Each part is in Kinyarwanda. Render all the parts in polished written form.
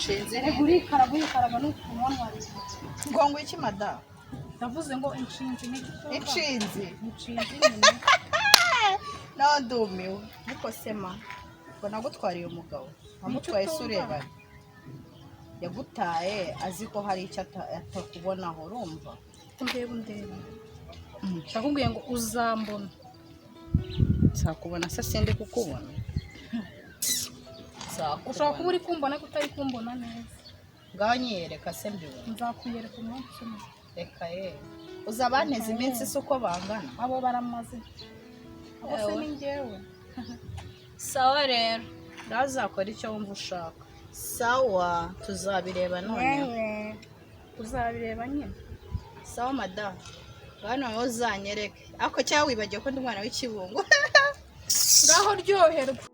Inshinzi. Reka urikaraga, urikaraga n'ukuntu wantwariye. Ngo ngo iki, madamu? Ndavuze ngo inshinzi ni iki utumva? Inshinzi? Inshinzi nyine. Nawe ndumiwe, ariko sema ngo nagutwariye umugabo, wamutwaye se? Urebana yagutaye azi ko hari icyo atakubonaho, urumva? Ndeba, undeba, ndakubwiye ngo uzambona. Nzakubona se? Sindi kukubona. Ushobora kuba uri kumbona ariko utari kumbona neza. Ngaho nyiyereka se mbibona. Nzakuyereka umunsi umwe. Reka ye, uza abanteze iminsi se uko bangana? Abo baramaze, abo se Ewe. ni njyewe. Sawa rero, ntazakora icyo wumva ushaka. Sawa, tuzabireba noneho. Yewe, uzabireba nyine. Sawa madamu, hano noneho uzanyereke, ariko cyangwa wibagiwe ko ndi umwana w'ikibungo? Ngaho ryoherwa.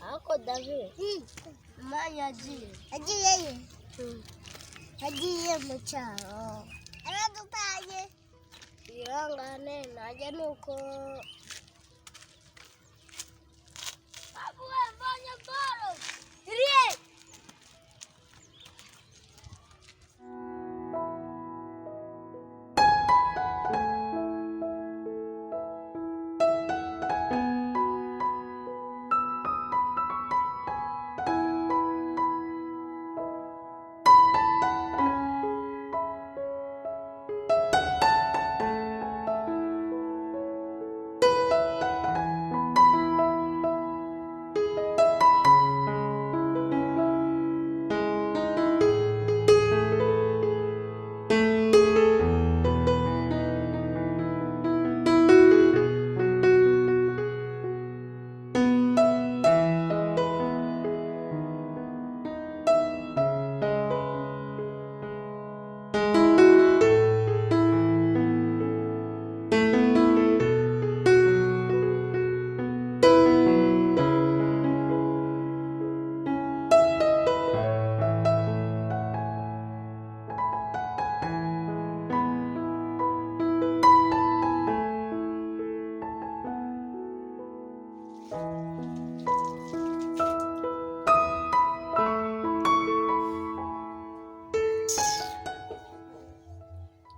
Ariko David, mama yagiye. Yagiye he? Yagiye mu cyaro. Yaradutaye. Ihangane, najya nuko. Babu wavanye baro. Iriye.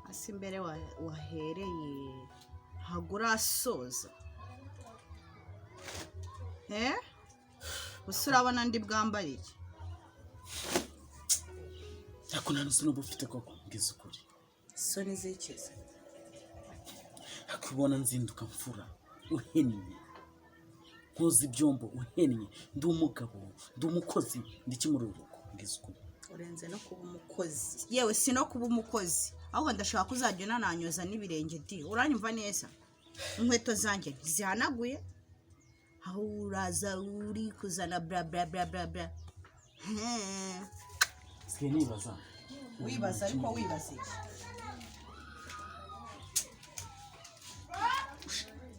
Hasi imbere wahereye ntabwo urasoza. Eh, gusa urabona ndi bwambare iki? Ariko nta n'isoni uba ufite koko? Mbwiza ukuri. Isoni zikize? Ariko ubona nzinduka mfura uhennye, nkoza ibyombo uhennye, ndi umugabo, ndi umukozi, ndi iki muri uru rugo? Mbwiza ukuri. Urenze no kuba umukozi, yewe si no kuba umukozi, ahubwo ndashaka ko uzajya unananyoza n'ibirenge di. Uranyumva neza? Inkweto zanjye ntizihanaguye, aho uraza uri kuzana bla bla bla bla bla. Sigaye nibaza. Wibaza, ariko wibaza iki?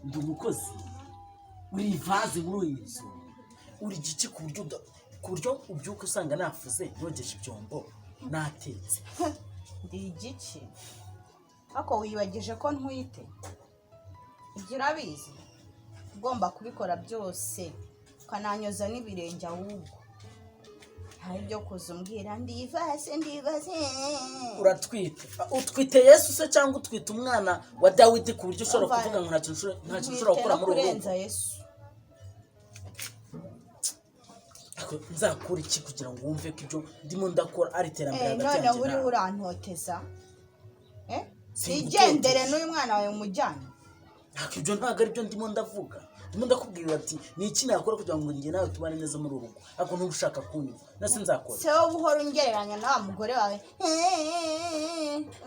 Ndi umukozi, uri ivaze muri iyi nzu, uri igice ku buryo ubyuka usanga nafuze, nogeje ibyombo, natetse. Ndi igiki? Ariko wibagije ko ntwite? Ibyo urabizi, ugomba kubikora byose, ukananyoza n'ibirenge. Ahubwo hari ibyo kuza umbwira ndivase ndivase. Uratwite, utwite Yesu se cyangwa utwite umwana wa Dawidi, ku buryo ushobora Umva, kuvuga ngo nta kintu ushobora ntwite gukora no muri uru rugo? kurenza Yesu. Ariko nzakora iki kugira ngo wumve ko ibyo ndimo ndakora ari iterambere hagati Noneho yanjye uriho nawe? urantoteza. Singutoteje. Nigendere n'uyu mwana wawe umujyane. Ntabwo ibyo, ntabwo aribyo ndimo ndavuga. Ndimo ndakubwira ati ni iki nakora kugira ngo njye nawe tubane neza muri uru rugo, ariko ntuba ushaka kunyumva nase nzakora. Se wowe uhora ungereranya na wa mugore wawe,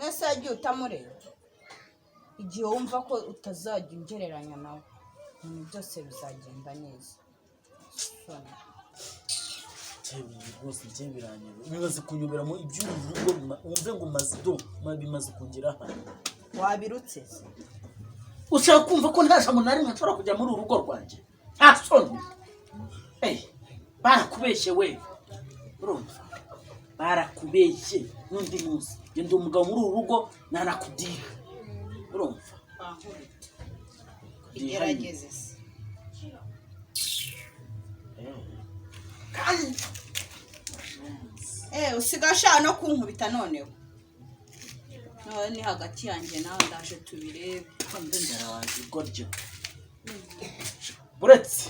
mwese yagiye utamureba. Igihe wumva ko utazajya ungereranya nawe, ibintu byose bizagenda neza. Soni. Njyewe rwose, njyewe biranyobera, bimaze kunyobera mu iby'uru rugo, wumve ngo maze do bimaze kungera hano. Wabirutse se? Ushaka kumva ko nta jambo na rimwe nshobora kujya muri uru rugo rwanjye? Nta soni. Hey, barakubeshye we, urumva barakubeshye. N'undi munsi njye ndi umugabo muri uru rugo, nanakudiha, urumva? Bankubita. Igerageze se. Kandi Usigaye ushaka no kunkubita noneho. None ni hagati yanjye nawe, ndaje tubirebe. Mbe ndarawaje igoryo uretse.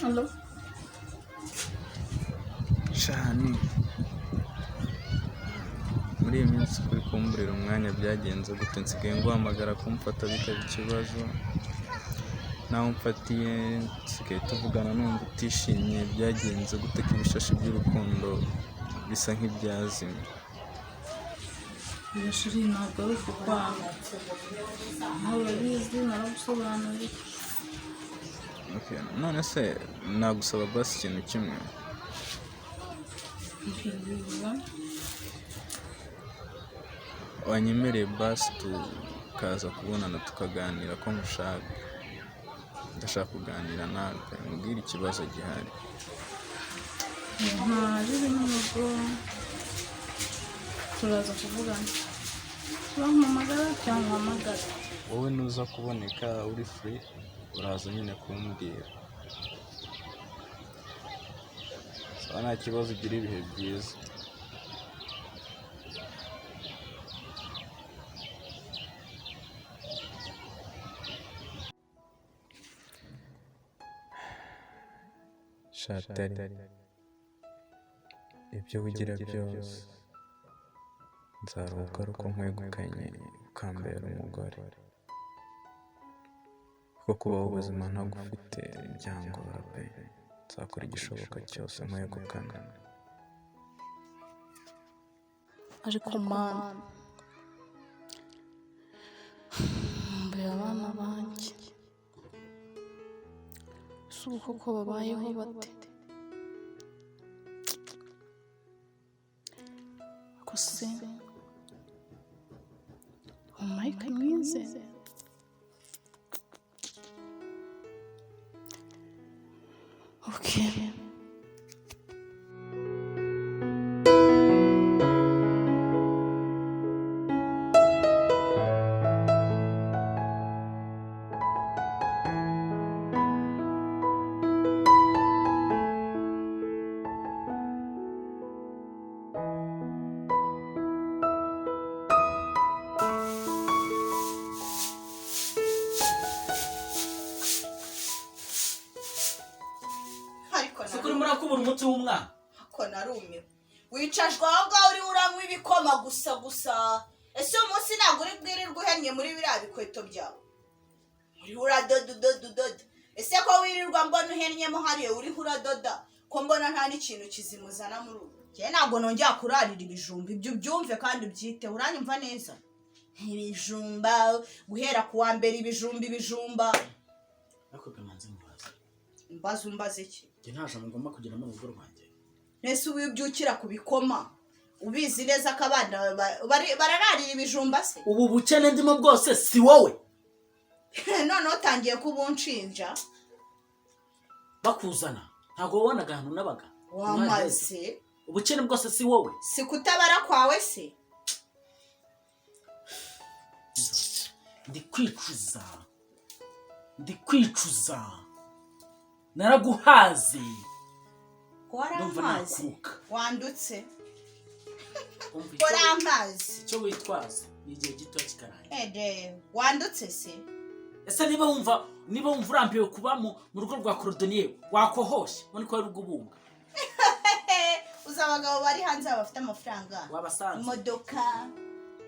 Allo? Shani, muri iyi minsi uri kumburira umwanya, byagenze gute? Nsigaye nguhamagara kumfata bikaba ikibazo, naho mfatiye nsigaye tuvugana numva utishimye. Byagenze gute ko ibishashi by'urukundo bisa nk'ibyazimye? Iyo chéri, ntabwo ari ukukwanga, nawe urabizi, naragusobanuriye. Okay, none se nagusaba basi ikintu kimwe? Mbwira. Wanyemereye basi tukaza kubonana tukaganira, ko nkushaka, ndashaka kuganira nawe pe, nkubwire ikibazo gihari. Nta birimo, ubwo turaza kuvugana, urampamagara cyangwa uhamagara? Wowe nuza kuboneka uri free, uraza nyine kumbwira. Sawa, nta kibazo, ugira ibihe byiza. Shatari, ibyo wigira byose, nzaruhuka ari uko nkwegukanye ukambera umugore, kuko kubaho ubuzima ntagufite byangora pe. Nzakora igishoboka cyose nkwegukana. Ariko mana, mbere abana banjye si ubu koko babayeho bate? Ariko se uwo Mike mwize? Okay. Ariko Si kuri murakubura umutsi w'umwana. Ko narumiwe, wicajwe aho ngaho uriho uranywa ibikoma gusa gusa. Ese uyu munsi ntabwo uri bwirirwe uhennye muri biriya bikweto byawe, uriho uradoda udoda udoda? Ese ko wirirwa mbona uhennyemo hariya uriho uradoda, ko mbona nta n'ikintu kizimuzana muri ubu? Njyewe ntabwo nongera kurarira ibijumba, ibyo ubyumve kandi ubyiteho. Uranyumva neza? Ibijumba guhera ku wa mbere, ibijumba, ibijumba. Ariko kamanzi, mubaze. Mbaze, umbaze iki? Njye nta jambo ngomba kugira mu rugo rwanjye. Mbese ubu iyo ubyukira ku bikoma, ubizi neza ko abana barararira ibijumba se? Ubu bukene ndimo bwose si wowe? Noneho utangiye kuba unshinja. Bakuzana ntabwo wabonaga ahantu nabaga. Wamaze. Ubukene bwose si wowe? Si kutabara kwawe se? Ndi kwicuza, ndi kwicuza, naraguhaze. Wari Ndumva amazi. nakuka. Wandutse. Umva icyo- Wari amazi. Icyo witwaza ni igihe gito kikarangira. Ede, wandutse se? Ese niba wumva urambiwe kuba mu rugo rwa cordonnier, wakohoshe ubona ko ari ubunga? Uzi abagabo bari hanze bafite amafaranga, Wabasanze. imodoka,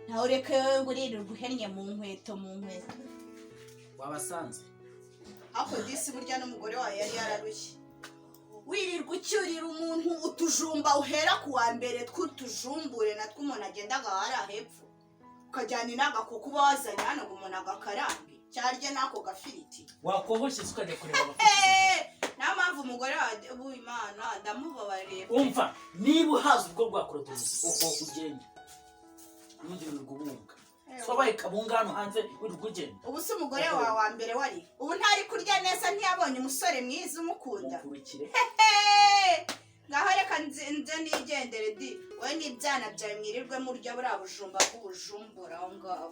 ntawe ureke wowe ngo uririrwa uhennye mu nkweto, mu nkweto. Wabasanze. Ariko disi burya n'umugore wawe yari yararushye, wirirwa ucyurira umuntu utujumba uhera ku wa mbere tw'utujumbure, natwo umuntu agenda agahara hepfo, ukajyana inagako kuba wazanye hano ngo umuntu agakarange cyarye n'ako gafiriti. Wakohoshe se ukajya kureba abafite? Niyo mpamvu umugore wawe w'Imana ndamubabariye. Umva, niba uhaza urugo rwa cordonnier, uko ugenda ubundi wirirwa ubunga, so wabaye kabunga hano hanze, wirirwa ugenda. Ubu se umugore wawe wa mbere wari ubu ntari kurya neza? Ntiyabonye umusore mwiza umukunda? Mukurikire. Hehe! Ngaho reka nze nigendere di, wowe n'ibyana byawe mwirirwe murya buriya bujumba bw'ubujumbura aho ngaho.